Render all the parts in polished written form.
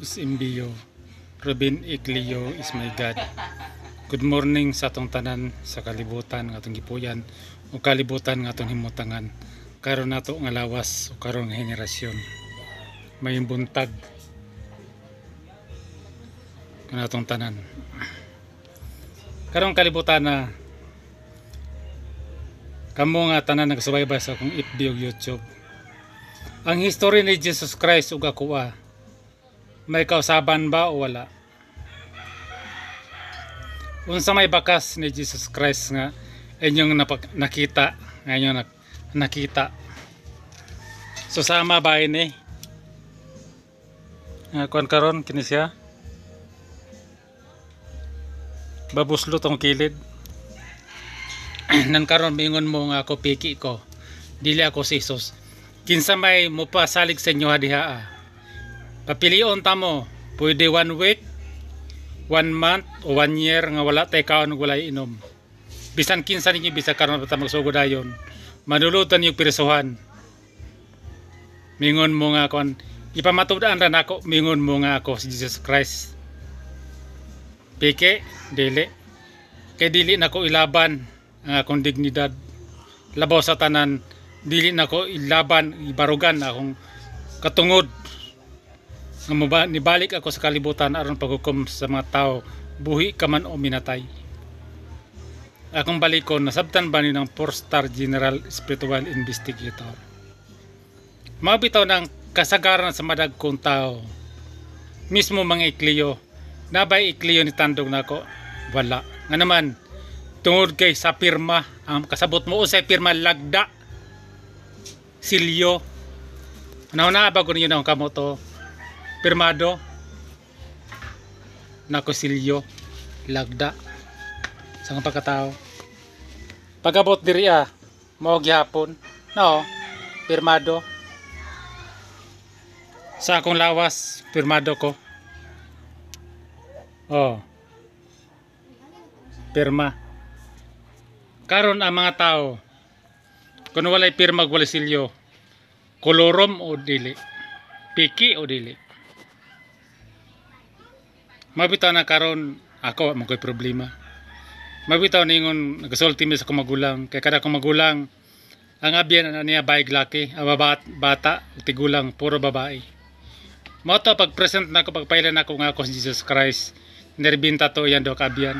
is Imbio. Ruben Ecleo is my God. Good morning sa atong tanan sa kalibutan nga atong gipuyan o kalibutan nga atong himutangan. Karon nato nga lawas o karon nga henerasyon. May buntag kanatong tanan. Karong kalibutan na kamo nga tanan nagsubaybay sa akong FB ug YouTube. Ang history ni Jesus Christ ug ako may kausaban ba o wala? Unsa may bakas ni Jesus Christ nga inyong nakita, nga inyong nakita? So sama ba ini? Nga kuan karon kini siya. Babuslo tong kilid. Nan karon mingon mo nga ako piki ko. Dili ako si Jesus. Kinsa may mopasalig sa inyo diha ah. Papilion ta mo, pwede 1 week, 1 month o 1 year nga wala tay kaon ug walay inom. Bisan kinsa ninyo bisa karon pa ta magsugod dayon. Manulutan yung pirisuhan. Mingon mo nga kon ipamatud-an ra nako, mingon mo nga ako si Jesus Christ. Piki, dili. Kay dili nako ilaban ang akong dignidad. Labaw sa tanan, dili nako ilaban, ibarugan akong katungod. Nga nibalik ako sa kalibutan aron paghukom sa mga tao, buhi ka man o minatay. Akong balikon, nasabtan ba ni ng 4-star General Spiritual Investigator. Mabitaw ng kasagaran sa madagkong tao. Mismo mga Ecleo, nabay Ecleo ni tandog nako? Wala. Nga naman, tungod kay sa pirma, ang kasabot mo usay pirma lagda, silyo. Ano na bago ninyo na ang kamo to? Pirmado nako silyo lagda sa mga pagkatao. Pagabot diri mao gihapon no pirmado sa akong lawas, pirmado ko. Oh. Pirma. Karon ang mga tao kung walay pirma walay silyo, kolorom o dili, piki o dili. Mabitaw na karon ako mo koy problema. Mabitaw ningon nagasulti mi sa akong magulang kay kada akong magulang ang abyan na niya baig laki, ang bata tigulang puro babae. Mao to pag present nako pagpailan nako nga ako si Jesus Christ, nirbinta to yan do kaabyan.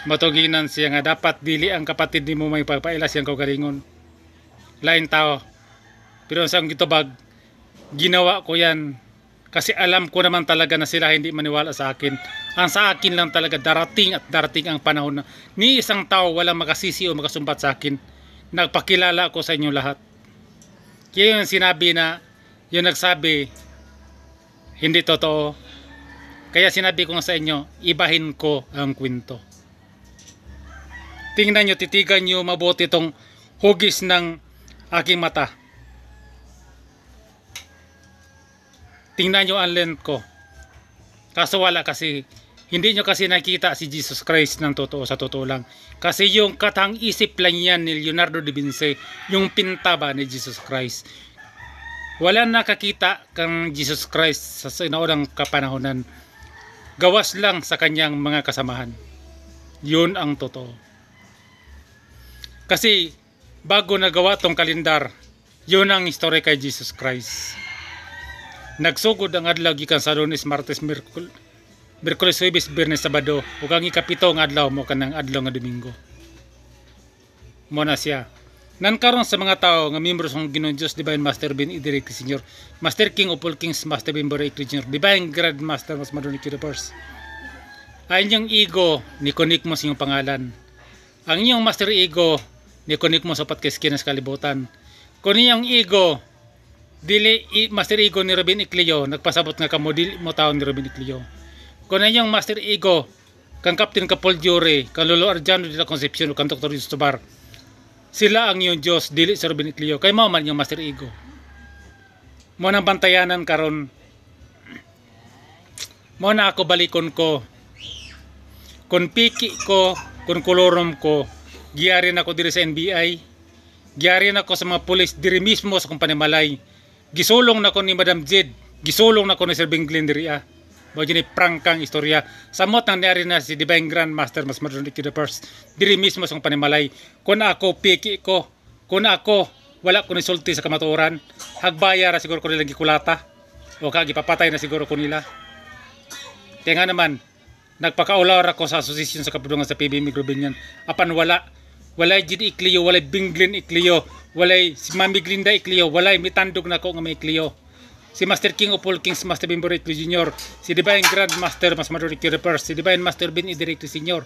Mao to ginan siya nga dapat dili ang kapatid nimo may pagpaila siyang kaugalingon. Lain tao. Pero sa akong gitubag, ginawa ko yan kasi alam ko naman talaga na sila hindi maniwala sa akin. Ang sa akin lang talaga darating at darating ang panahon na ni isang tao walang makasisi o makasumbat sa akin. Nagpakilala ako sa inyo lahat. Kaya yung sinabi na, yung nagsabi, hindi totoo. Kaya sinabi ko nga sa inyo, ibahin ko ang kwento. Tingnan nyo, titigan nyo mabuti itong hugis ng aking mata. Tingnan nyo ang lens ko. Kaso wala kasi, hindi nyo kasi nakita si Jesus Christ ng totoo sa totoo lang. Kasi yung katang isip lang yan ni Leonardo da Vinci, yung pinta ba ni Jesus Christ. Wala nakakita kang Jesus Christ sa sinaunang kapanahonan. Gawas lang sa kanyang mga kasamahan. Yun ang totoo. Kasi bago nagawa tong kalendar, yun ang history kay Jesus Christ. Nagsugod ang adlaw gikan sa Lunes, Martes, Miyerkules, Huwebes, Biyernes, Sabado ug ang ikapito nga adlaw mo kanang adlaw nga Domingo. Mo na siya. Nan karon sa mga tao nga miyembro sa Ginoong Dios Divine Master Ben Idric Senior, Master King of all Kings, Master Ben Bore Junior, Divine Grand Master Mas Madonna Universe. Ang inyong ego ni connect mo sa inyong pangalan. Ang inyong master ego ni connect mo sa patkeskin sa kalibutan. Kung inyong ego dili master ego ni Ruben Ecleo, nagpasabot nga kamo dili mo taon ni Ruben Ecleo. Kung inyong master ego kang Captain Kapol Jure, kang Lolo Arjano de la Concepcion, kang Dr. Yustobar, sila ang iyong Diyos, dili si Ruben Ecleo. Kay mao man inyong master ego. Mo nang bantayanan karon. Mo na ako balikon ko. Kung piki ko, kung kolorom ko, giyarin ako diri sa NBI. Giyarin ako sa mga pulis diri mismo sa akong panimalay. Gisulong na ko ni Madam Jed. Gisulong na ko ni Sir Binglin diri ah. Mao ni prangkang istorya. Samot nang niari na si Divine Grand Master Mas Madron the First. Diri mismo sa panimalay. Kung ako piki ko, kung ako wala ko ni sulti sa kamatuoran, hagbaya ra siguro ko nila gikulata. O ka gipapatay na siguro ko nila. Kaya nga naman, nagpakaulaw ra ko sa asosasyon sa kapudungan sa PBM Grubinian. Apan wala. Walay Gid Ecleo, walay Binglin Ecleo, walay si Mami Glinda Ecleo, walay mitandog na ko nga may Ecleo. Si Master King of all Kings, Master Bimbo Ecleo Jr., si Divine Grand Master Mas Maduro Ecleo the First, si Divine Master Bin Ecleo Senior,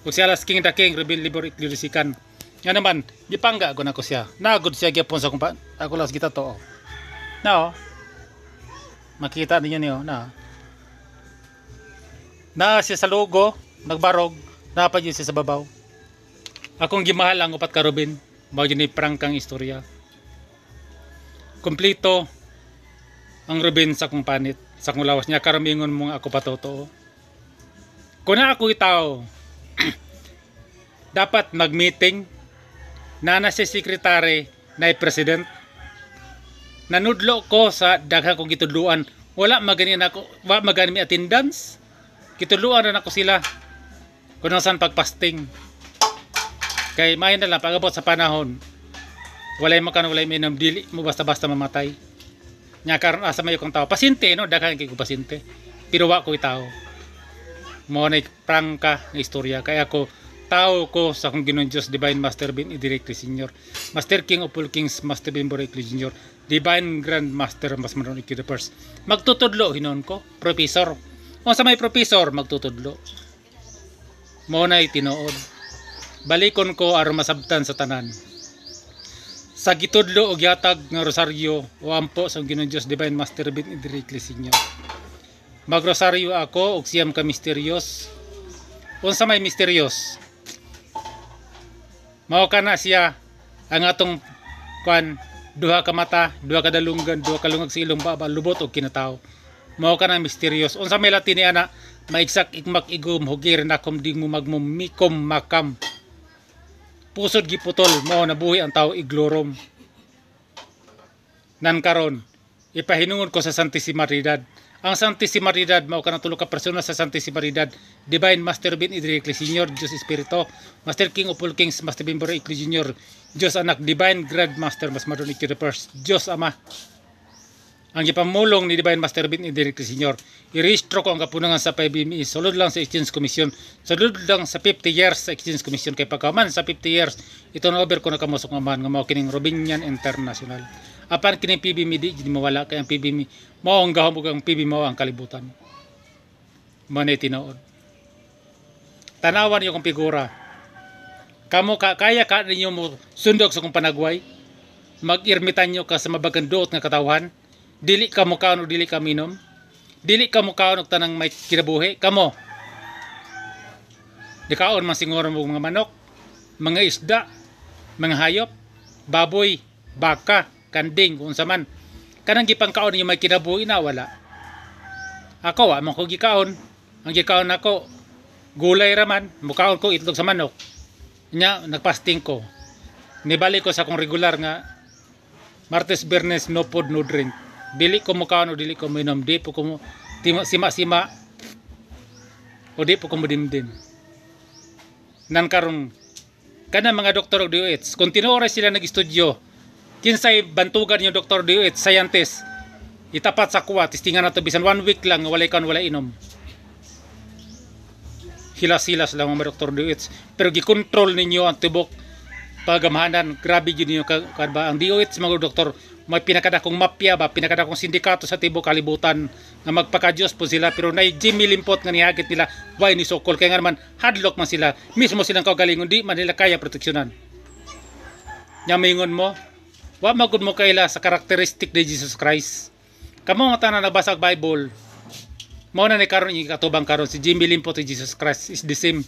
ug si Alas King the King, Ruben Libor Ecleo Sikan. Nga naman, gipangga ko na ko siya. Nagod siya gyapon sa kumpa. Ako lang kita to. Oh. Na oh. Makita ninyo niyo na. Na siya sa logo, nagbarog, napa siya sa babaw. Akong gimahal ang upat ka Robin. Mao ni prangkang istorya. Kompleto ang Robin sa akong panit, sa akong lawas niya karon ingon mo nga ako patotoo. Kung na ako itaw, dapat mag-meeting na na si sekretary na president. Nanudlo ko sa daghan kong gitudluan. Wala magani na ako, wa magani mi attendance. Gitudluan na nako sila kung saan pagpasting. Kay may na lang pag-abot sa panahon, walay makan, walay minom, dili mo basta-basta mamatay. Nya karon asa mayo kong tao. Pasyente no, daghan kay ko pasyente. Pero wa ko tao. Mo na prangka nga istorya kay ako tao ko sa akong Ginoong Diyos, Divine Master Bin Idirectly Senior, Master King of all Kings, Master Bin Borekli Junior, Divine Grand Master Mas Manon the First. Magtutudlo hinon ko, professor. O sa may professor magtutudlo. Mo na tinuod. Balikon ko aron masabtan sa tanan. Sa gitudlo og yatag nga rosaryo o ampo sa Ginoong Diyos, Divine Master Bin Idirectly Senior. Magrosaryo ako og 9 ka misteryos. Unsa may misteryos? Mao kana siya ang atong kwan, duha ka mata, duha ka dalunggan, duha ka lungag sa ilong, baba, lubot og kinatawo. Mao kana misteryos. Unsa may Latin ni ana? Maigsak igmak igum hugir nakom dingmo magmum mikom makam. Pusod giputol mao nabuhi ang tao iglorom. Nan karon ipahinungod ko sa Santissima Trinidad. Ang Santissima Trinidad mao kanang tulo ka persona sa Santissima Trinidad, Divine Master Bin Idrikli Senior, Diyos Espiritu, Master King of all Kings, Master Bimboro Icli Junior, Diyos Anak, Divine Grand Master Mas Madron Icli the First, Diyos Ama. Ang gipamulong ni Divine Master Bin Idrikli Senior, irehistro ko ang kapunangan sa 5ME, sulod lang sa Exchange Commission, sulod lang sa 50 years sa Exchange Commission, kay pagkaman sa 50 years, ito na over ko nakamusok nga man nga mao kining Robinian International. Apan kining PBME di di mawala kay ang PBME mao ang gahom ug ang PB mao ang kalibutan. Mao na tinuod. Tanawan niyo kong figura. Kamo ka kaya ka ninyo mo sundog sa kong panagway. Mag-irmitanyo ka sa mabagang duot nga katawhan. Dili ka mo kaon o dili ka minom. Dili ka mo kaon og tanang may kinabuhi. Kamo. Di kaon man siguro mo mga manok, mga isda, mga hayop, baboy, baka, kanding, kung unsa man. Kanang gipangkaon ninyo may kinabuhi na wala. Ako wa man ko gikaon. Ang gikaon nako gulay ra man, mukaon ko itlog sa manok. Nya nagpasting ko. Nibalik ko sa akong regular nga Martes, Biyernes, no food, no drink. Dili ko mukaon o dili ko minom, di po ko mo sima-sima o di po ko modimdim. Nan karon kana mga doktor og DOH, kung tinuod sila nag-estudyo, kinsay bantugan yung doktor DOH, scientist, itapat sa kuwa, testingan nato bisan one week lang nga walay kaon, walay inom. Hilas-hilas lang mga doktor DOH. Pero gikontrol ninyo ang tibok pagamhanan, grabe gyud ninyo ka ba ang DOH mga doktor may pinakadakong mafia ba, pinakadakong sindikato sa tibok kalibutan nga magpaka-Diyos po sila, pero nay Jimmy Limpot nga nihagit nila why ni sokol, kaya nga naman hadlock man sila mismo silang kaugalingon, di man nila kaya proteksyonan. Nya mingon mo wa magud mo kaila sa karakteristik ni Jesus Christ. Kamo nga tanan nagbasa og Bible, mao na ni karon katubang karon si Jimmy Limpot si Jesus Christ is the same.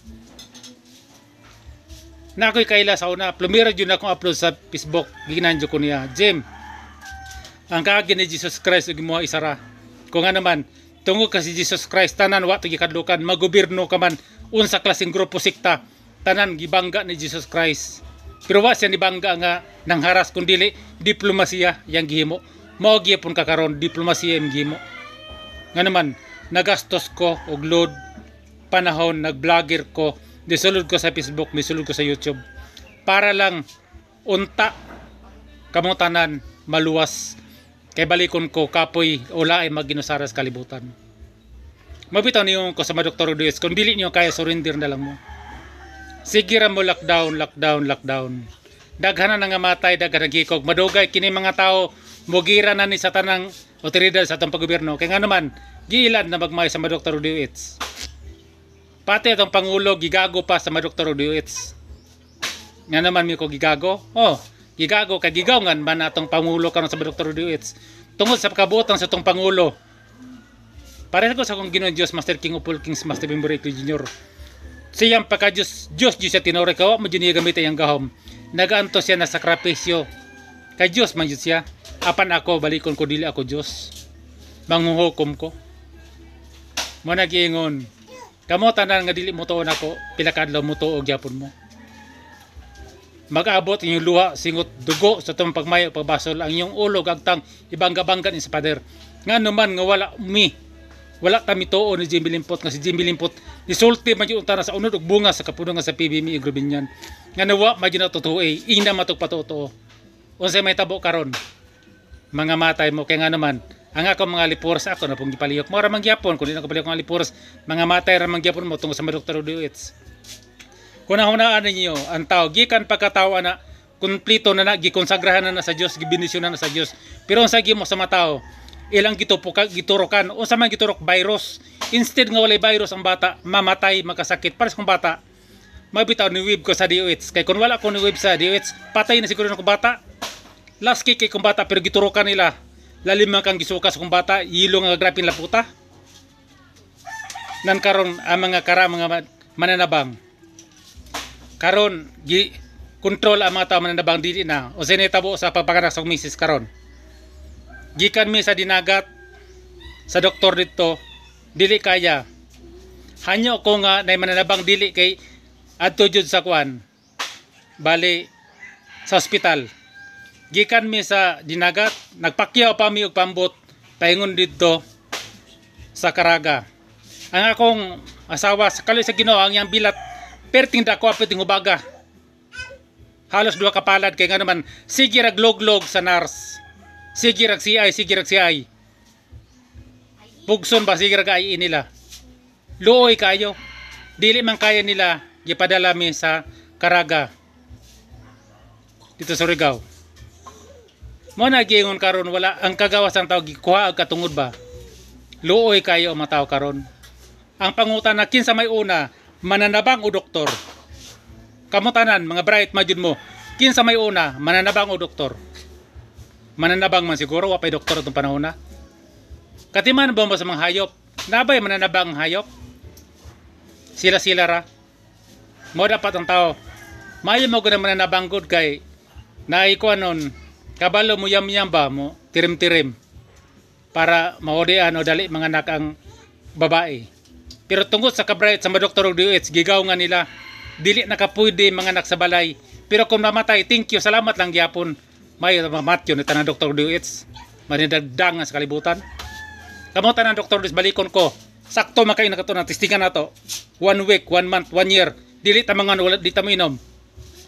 Na ako'y kaila sa una, plumira jud akong upload sa Facebook, ginan jud ko niya, Jim, ang kaagi ni Jesus Christ ug imoha isara. Kung nga naman, tungod ka si Jesus Christ, tanan wa to gikadlukan, magobyerno ka man, unsa klaseng grupo sikta, tanan gibangga ni Jesus Christ. Pero wa siya nibangga nga nangharas, kundili diplomasiya yang gihimo. Mao gyapon ka karon diplomasiya imong gihimo. Nga naman nagastos ko og load panahon, nag-vlogger ko, nisulod ko sa Facebook, nisulod ko sa YouTube para lang unta kamo tanan maluwas kay balikon ko kapoy ula ay magginusara sa kalibutan. Mabitaw niyo ko sa mga Dr. Rodriguez, kung dili niyo kaya, surrender na lang mo. Sige ra mo lockdown, lockdown, lockdown. Daghan na nga matay, daghan na gikog. Madugay kini mga tao mugira na ni sa tanang otoridad sa atong paggobyerno. Kay nga naman, giilan na magmay sa mga Dr. Rodriguez. Pati atong pangulo gigago pa sa mga Dr. Rodriguez. Nga naman mi ko gigago? Oh, gigago kay gigaw ngan man atong pangulo karon sa mga Dr. Rodriguez. Tungod sa pagkabuotan sa atong pangulo. Pareho ko sa akong Ginoong Diyos, Master King of all Kings, Master Bimbo Reckley Jr. Siyang pagka Diyos, Diyos Diyos siya tinore ka, mo niya gamitin ang gahom. Nagaanto siya na sakripisyo. Kay Diyos man Diyos siya. Apan ako, balikon ko, dili ako Diyos. Manghuhukom ko. Mo nagiingon, kamo tanan nga dili mo tuon ako, pila ka adlaw mo tuo gyapon mo. Mag-abot inyong luha, singot dugo sa itong pagmayo, pagbasol, ang inyong ulo, gagtang, ibangga-bangga ni sa pader. Nga naman nga wala mi, wala ta mituo ni Jimmy Limpot, nga si Jimmy Limpot nisulti man jud na sa unod og bunga sa kapuno nga sa PBM Grubinyan. Nga nawa man jud na totoo eh, ina matug patotoo. Unsay may tabo karon? Mga matay mo kay nga naman ang ako mga lipors ako na pong gipalihok. Mao ra man gyapon kun di na ko palihok ang lipors, mga matay ra man gyapon mo tungod sa mga Dr. Rodriguez. Kung nahunaan ninyo ang tao gikan pagkatao ana kumpleto na na gikonsagrahan na na sa Dios, gibendisyonan na sa Dios. Pero unsa gimo sa mga tao? Ilang gitupuka, giturokan, unsa man giturok virus. Instead nga walay virus ang bata, mamatay, makasakit. Pares kong bata, mabitaw ni web ko sa DOH. Kay kung wala ko ni web sa DOH, patay na siguro na kong bata. Last kick kay kong bata, pero giturokan nila. Lalim man kang gisuka sa kong bata, yilo nga grapin laputa. Nan karon ang mga kara, mga mananabang. Karon gi kontrol ang mga tao mananabang dili na. O sinitabo sa pagpanganak sa misis karon. Gikan mi sa dinagat sa doktor dito, dili kaya. Hanyo ko nga nay mananabang dili kay adto jud sa kuan. Bali sa ospital. Gikan mi sa dinagat, nagpakyaw pa mi og pambot paingon didto sa Caraga. Ang akong asawa sa kaloy sa Ginoo ang iyang bilat perting dako apit hubaga. Halos duha ka palad kay nga naman sige rag loglog sa nurse. Sige rag CI, sige rag CI. Pugson ba sige rag IE nila. Luoy kayo. Dili man kaya nila gipadala mi sa Caraga. Dito sa Surigao. Mo na giingon karon wala ang kagawas ang tao gikuha og katungod ba. Luoy kayo ang mga tao karon. Ang pangutan na kinsa may una, mananabang o doktor? Kamo tanan mga bright majud mo, kinsa may una, mananabang o doktor? Mananabang man siguro, wa pay doktor atong panahon na. Katiman ba mo sa mga hayop? Nabay mananabang ang hayop? Sila-sila ra. Mo dapat ang tao. Maayo mo gud mananabang gud kay naay ko anon kabalo mo yam-yam ba mo tirim-tirim para maodian o dali mga anak ang babae. Pero tungod sa kabright sa mga doktor og DOH, gigaw nga nila dili nakapwede mga anak sa balay. Pero kung mamatay, thank you, salamat lang gyapon. May mamatyo ni tanang Dr. DOH. Manidagdangan sa kalibutan. Kamo tanan Dr. DOH, balikon ko. Sakto man kayo nakatunan, testingan nato. 1 week, 1 month, 1 year. Dili ta mga wala di ta minom.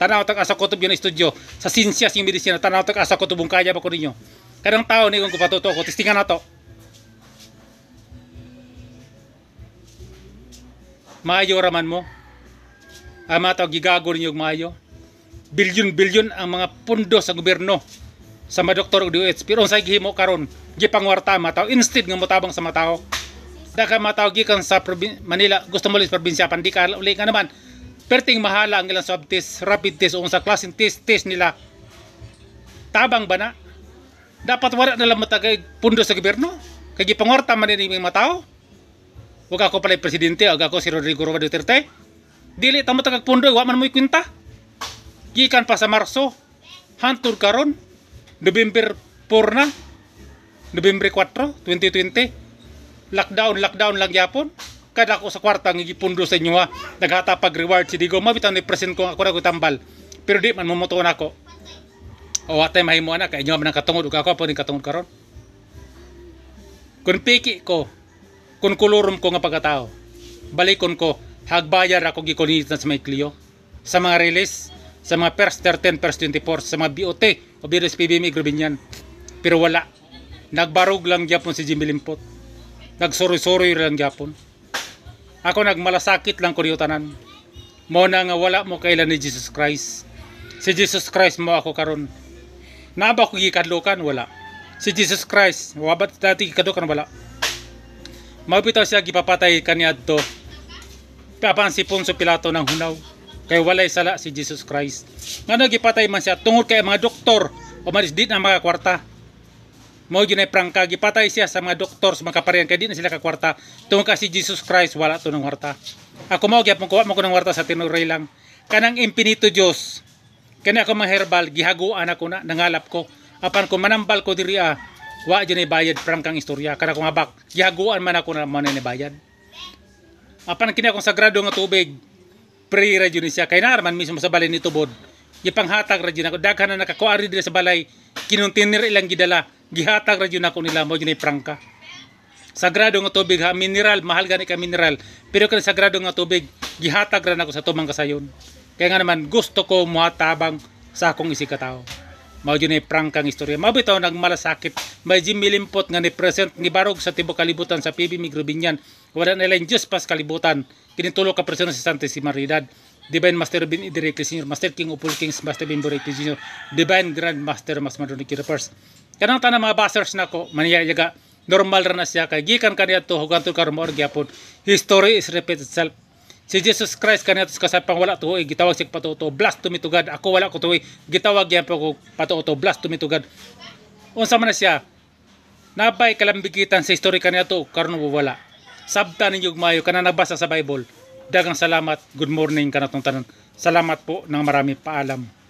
Tanaw tag asa ko yun studio sa sinsya sing medisina, tanaw tag asa ko tubong kaya ba ko ninyo. Kadang tao ni kung patuto ko, testingan nato. Maayo raman mo. Ang mga tao gigago ninyo og maayo. Bilyon-bilyon ang mga pundo sa gobyerno sa mga doktor og DOH. Pero unsay gihimo karon, gipangwarta ang mga tao instead nga motabang sa mga tao. Daghan mga tao gikan sa Manila gusto mo sa probinsya pan di ka uli nga naman. Perting mahala ang ilang swab test, rapid test o sa klaseng test test nila. Tabang ba na? Dapat wala na lang matagay pundo sa gobyerno. Kay gipangwarta man ni mga tao. Wag ako pala presidente, wag ako si Rodrigo Roa Duterte. Dili ta mo tagag pundo, wa man mo'y kwenta. Gikan pa sa Marso, hantud karon, November 4 na, November 4, 2020. Lockdown, lockdown lang gyapon. Kada ako sa kwarta nga gipundo sa inyo ha. Naghata pag reward si Digo, mabitaw ni present ko ako ra ko tambal. Pero di man momutuon ako. O atay mahimo ana kay inyo man ang katungod ug ako po din katungod karon. Kung piki ko, kung kulurom ko nga pagkatao, balikon ko, hagbayar ako gikunitan sa may Clio, sa mga release, sa mga PERS 13, PERS 24, sa mga BOT, o BRS PBM Igrobinyan. Pero wala. Nagbarog lang gyapon si Jimmy Limpot. Nagsuroy-suroy lang gyapon. Ako nagmalasakit lang ko tanan. Mo na nga wala mo kailan ni Jesus Christ. Si Jesus Christ mo ako karon. Naba ko gikadlukan? Wala. Si Jesus Christ, wabat dati gikadlukan? Wala. Mabitaw siya gipapatay kaniadto. Apan si Poncio Pilato ng hunaw. Kay walay sala si Jesus Christ. Ngano gipatay man siya? Tungod kay mga doktor o manis di na mga kwarta. Mao gyud prangka, gipatay siya sa mga doktor, sa mga kaparian kay di na sila kakwarta. Tungod ka si Jesus Christ wala to ng kwarta. Ako mao gyapon kuha mo ko ng kwarta sa tinuray lang. Kanang infinito Dios. Kani ako mga herbal gihaguan ako na nangalap ko. Apan kung manambal ko diri wa jud bayad, prangkang istorya. Kana akong habak, gihaguan man ako na mo na bayad. Apan kini akong sagrado nga tubig, free ra jud siya kay naa man mismo sa balay ni tubod. Gipanghatag ra jud ako, daghan na nakakuha diri sa balay, kinuntiner ilang gidala, gihatag ra jud nako nila. Mo jud prangka. Sagrado nga tubig ha, mineral, mahal gani ka mineral, pero kani sagrado nga tubig gihatag ra nako sa tumang kasayon. Kaya nga naman gusto ko mohatabang sa akong isig katao. Mao jud ni prangkang istorya. Mao bitaw nagmalasakit may Jimmy Limpot nga ni present ni barog sa tibuok kalibutan sa PB Migrobinyan. Wala na lang Diyos pas kalibutan. Kini tulo ka persona sa Santissima Trinidad. Divine Master Bin Idric Senior, Master King of all Kings, Master Bin Borek Junior, Divine Grand Master Mas Madonna First. Kanang tanang mga bashers nako, maniyaga, normal ra na siya kay gikan kaniadto huganto karon mao gyapon. History is repeat itself. Si Jesus Christ kaniadto sa kasapang wala tuoy, gitawag siya patuto, blasphemy to God. Ako wala ko tuoy, gitawag gyapon ko patuto, blasphemy to God. Unsa man na siya? Nabay kalambigitan sa history kaniadto karon wala. Sabta ninyo mayo kana nagbasa sa Bible. Dagang salamat. Good morning kanatong tanan. Salamat po ng marami. Paalam.